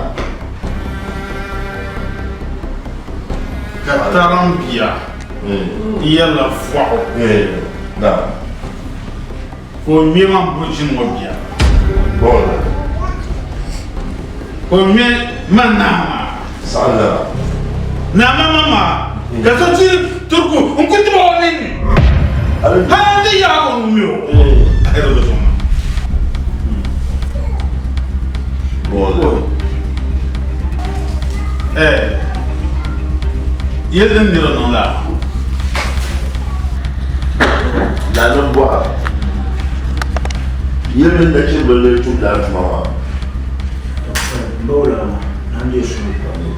Ka tarim bia n-yɛlila fɔɣu ka o ŋme man bo ʒini ŋɔ bia ka o ŋme man naa maa naa maa maa ka so ti turiku n-ku tib o ninni hal nti yaag o ŋme o Yɛli din nira niŋ laa. Nanim bɔha, Yɛli din nachimba lee tum lala tuma maa? Bawla naan deei suhu pam ni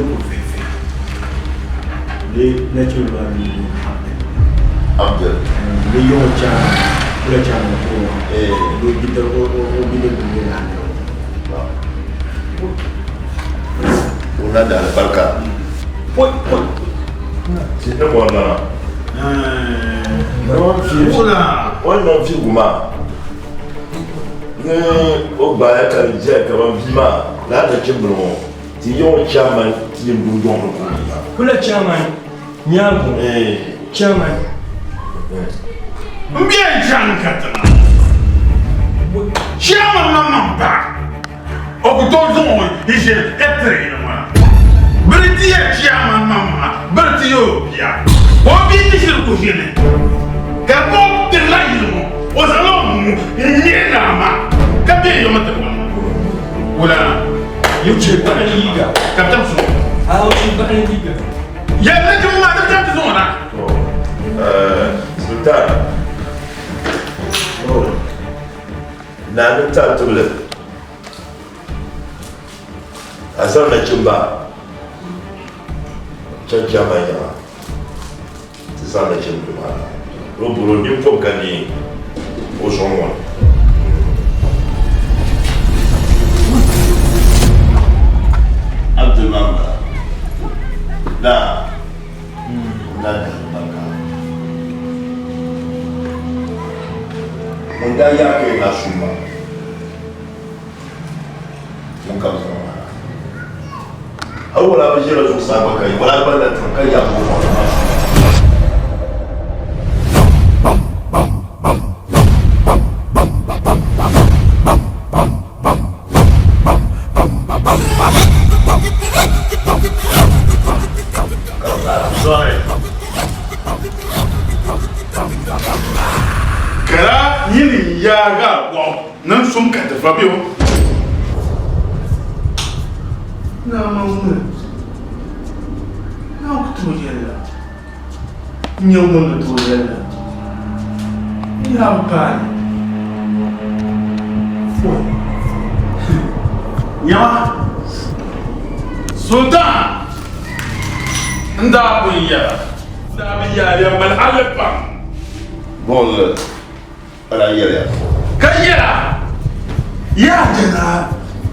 ku vihi vihi di nachimba maa ni booni Abdel. Abdel. Di yiŋɔ chaana kula chaana kuro maa di o bidibbil ni daa niŋ. O na di alibarika. Poi poi. Ti ni bɔri lana. O ni niŋ fiigu maa ni o gbaaya ka di ʒɛya kaman bia maa lala nachimbila ŋɔ ti yiŋɔ chairman ti yɛn dundɔŋ ni ka o yina. Kula chairman nyaaŋa chairman. N bɛ n chaŋ katiŋa chairman maŋmaŋ ba o ku tooi zaŋ o ʒili ka tiri yili maa biri ti ya chairman maŋmaŋa biri ti ya o bia ka o bia ti ʒiri ku ʒini ka o tirila yili ŋɔ o zaŋla o nuu n ŋmɛ naa maa ka bɛ yoma tiri o wula Yɛ chɛ paɣa liiga. Ka tam so. A o chɛ paɣa liiga. Yɛ na jim maa di tam ti zuŋɔ na. Sultan. Naa ni ti a tibili, a zaŋ nachimba chaŋ Chaman yiŋa ti zaŋ nachimbil maa na. O bɔr o nini pɔbi ka neei o zuɣu ŋɔ ni. Abdul maa m-bala. Naa, o daa gahim barika. Ŋun daa yaai ka yi daa sum maa, ŋun ka bɛ zaŋ maa na. Hal o daa bi ʒiɛla zuɣusaa gba ka yi, o daa gbalila tiŋa ka yaag o maŋ maa sum maa. Kara nyini yaaga bɔɣu niŋ sum ka ti va bɛ o. Naa maa ŋuni naa ku tooi yɛli la n nyɛ ŋun ni tooi yɛli la yaa bi paai Nyama Sultan n daa pun yɛla n daa bi yaariya mali hali pam. Bolli ka daa yɛliya. Ka yɛla, Yaa jana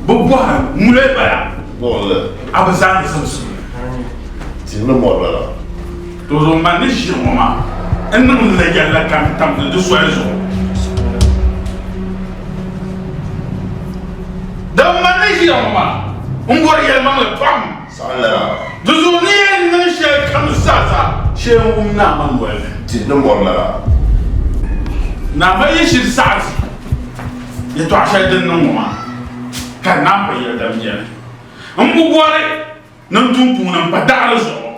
bi bɔhiri ŋuni bala? Bolli. A bi zaandi zimsim ni. Tihi ni mɔri lala. To zuɣu man ni ʒiya ŋɔ maa, n niŋ la yɛlli kam tam di soli zuɣu. Dama man ni ʒiya ŋɔ maa, n bɔri yɛlimaŋli pam. Saɣinlana. Di zuɣu ni yɛn niŋ shɛli kam zaasa shee n-wum Naa ma noli ni. Tihi ni mɔri lala. Naa ma yi shiri saɣi ti yɛtɔɣ shɛli din niŋ ŋɔ maa, ka naan pa yɛli dam yɛli, M bi bɔri ni n tum puuni m-pa daɣiri zuɣu.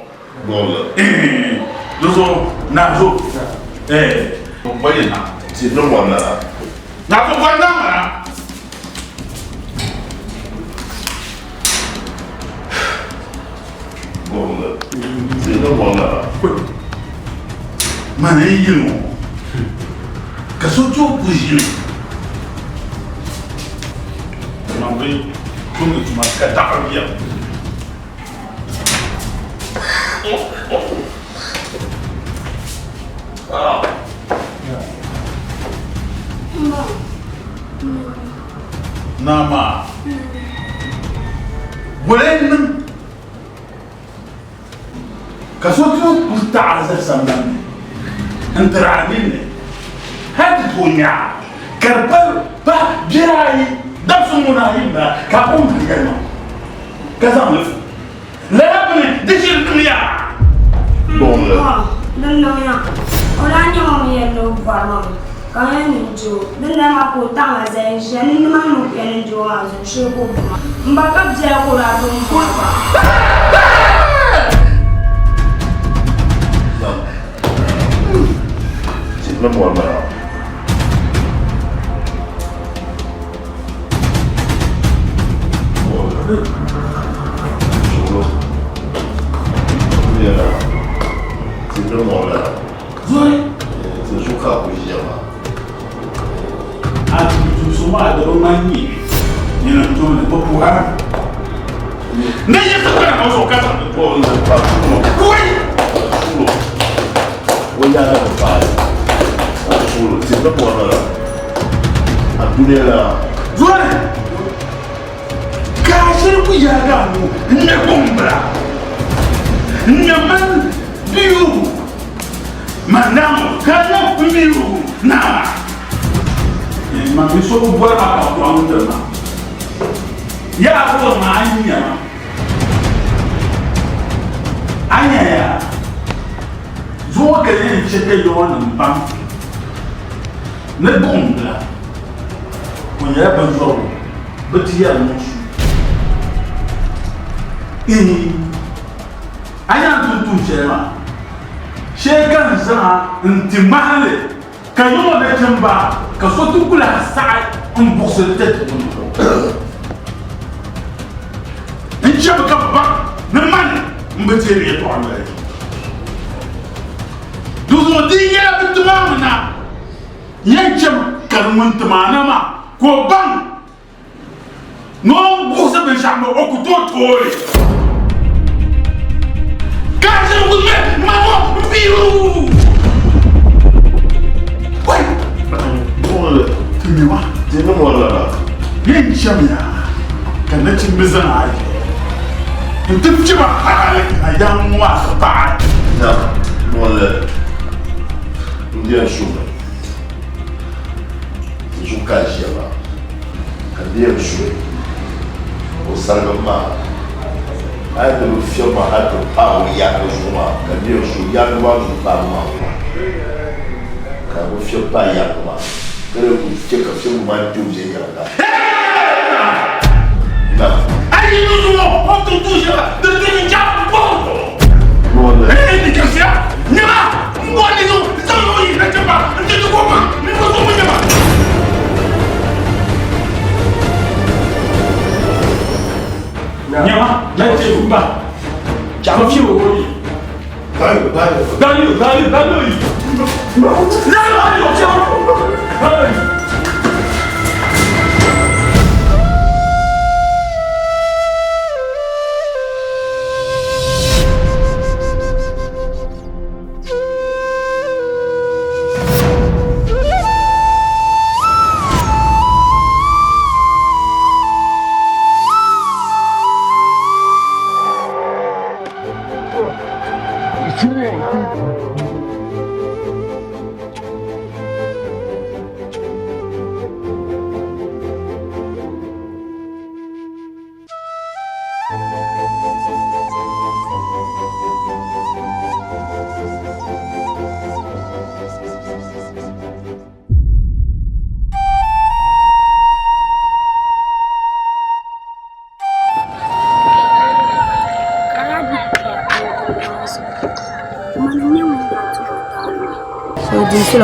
Di zuɣu Naa zo, bɔli naa. Tihi ni mɔri lala. Naa zo bɔli naa ma na. Mani n yili ŋɔ ka so tooi ku ʒili man bi tumdi tuma ka daɣiri biɛni. Naa maa wala n-niŋ ka so tooi kuli taɣi a zali sambani ni n-tiri a ninni hal ti tooi nya a, ka di pa biɛri ayi dabisi ŋuna ayi m-bala ka a kɔŋ mali yɛlimaŋ ka zaŋ li fu lala bini di ʒiri niŋya. Di niŋya o daa nyɛ ŋun yɛn ni o bɔri ma mi ka n yɛn ni n je o. Dindali maa ka o taɣi ma zali n-ʒiya ni nimaani ni o ku yɛn ni n je o maa zuɣu shee ka o bo ma. M ba ka biɛla ka o daa zaŋ m bɔri ma. A tumtumsi maa di bi ŋmani nyɛ nyini n-tumdi bɛ puhiri ni yiɣisi kpɛna ŋɔ zuɣu ka zaŋ di Zoli! Ka a shiri ku yaagi a nuu n-ŋme gumbila n-ŋme man biyubu man naa ŋɔ, ka a niŋ m biyubu naa maa. Man mi so bi bɔri ma ka kɔŋ n-tiri ma. Yaa a bɔri ma a ni nya ma. A nya yaa? Zuŋɔ ka yɛn chɛ ka yɔɔnim pam ni buɣim bila, o nyɛla binzɔrigu bɛ ti yɛri niŋ su. Ihi, a nya n tum tuun shɛli maa? Shee ka n zaŋ a n-ti mahili ka yiŋ o nachimba ka so ti ku lahi saɣi m-buɣisi li ti ti N chɛ bi ka bɛ baŋ ni mani m-bi teeri yɛtɔɣa noli. Dinzuɣu di yi nyɛla bɛ ti maa mi na, yɛn chɛmi ka di ŋun ti maa na maa Ka o baŋ ni o ni buɣisi binshɛɣu maa o ku tooi tooi li. Ka a ʒiri ku ŋmɛ ŋma ŋɔ m-piiru. Wai! Buɣili. Ti nya ma. Ti niŋ o lala. Yɛn chamiya ka nachimba zaŋ a yi nti fiɛb a hal ka yaŋ ŋɔ maa ti paai. Na, buɣili n-yɛn suhimi. N zuɣu ka a ʒiya maa, ka n yɛn suhi o sarigim maa. A yi ni bi fiɛb ma hal ti paai o yaaŋa zuɣu maa, ka n yɛn suhi yaaŋa maa zuɣu paabu maa ŋuna, ka a bi fiɛb paai yaaŋa maa, ka di ku chɛ ka fiɛbigu maa kpe o viɛnyɛliŋga. Na. A yi ni zuŋɔ o ni tum tuun shɛŋa din ti ni chaŋ bɔbu zuɣu. Hey, di chɛsiya, nyama, m bɔri ni zuŋ zaŋ o yi nachimba n-ti ti goma ni bɛ zuɣu nyama. Nyama, na ti ba, chama fi o yi. Bayo, bayo. Bayo, bayo, bayo yi. Na, bayo, chama. Bayo.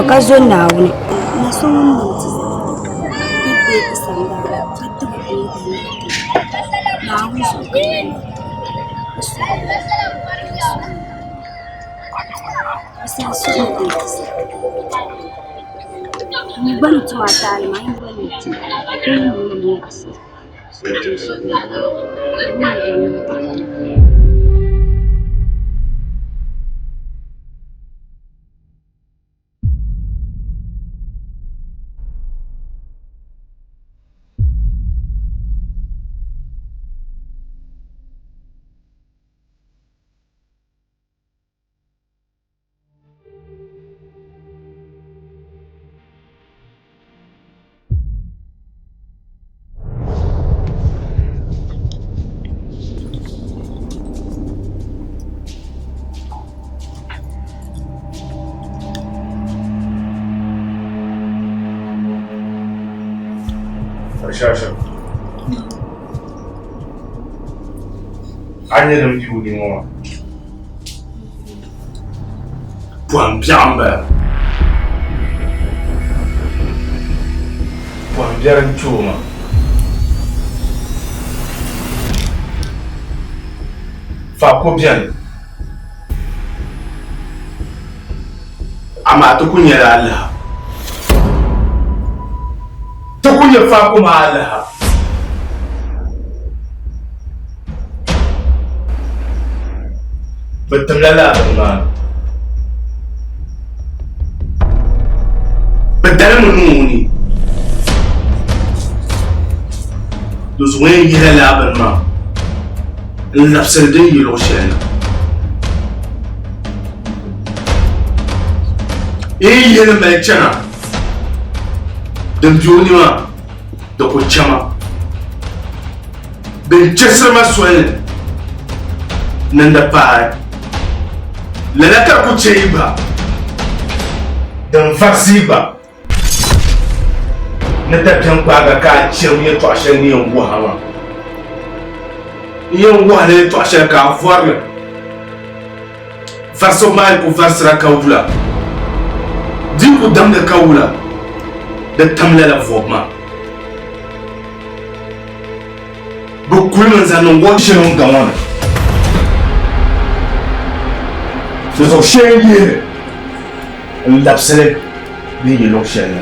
Ka zo Naawuni na so ŋun niŋ ti zaa ka deei ti sandana ka tibigi o ni Naawuni zuɣu ka ti N gba ni tum a taali maa, n gba ni tum ka yi ni niŋ a Shasha. A nyɛ din bɛ o ni ŋɔ maa. Pɔhim biɛɣu m-bala. Pɔhim biɛri n-kpe o maa. Faako beni. Amaa ti ku nyɛla alaha. Ti ku nyɛ faako maa alaha. Bɛ timla lala bini maa ni. Bɛ dalimi niŋ o ni. Di zuɣu yɛn yihila lala bini maa n-labisiri din yi luɣ shɛli na. Yi yi yihi li mali chana, din be o ni maa di ku chama. Din chɛsiri ma soli ni n di paai lala ka di ku chɛ yi gba, din varisi yi gba ni dabiɛm gbaag a ka a chirim yɛtɔɣ shɛli ni yɛn wuhi a maa. N yɛn wuhi a la yɛtɔɣ shɛli ka a vɔri li. Varisibu maa yi ku varisira ka wula, di yi ku damdi ka wula, di tam lala vɔbu maa. Bɛ kulimi n-zaŋ niŋ o shɛli o ni ga ŋɔ ni. Di zuɣu shee n-yihi li n-labisi li din yi luɣ shɛli na.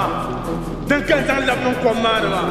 maa, din ka n zaŋ labi niŋ kom maa ni maa.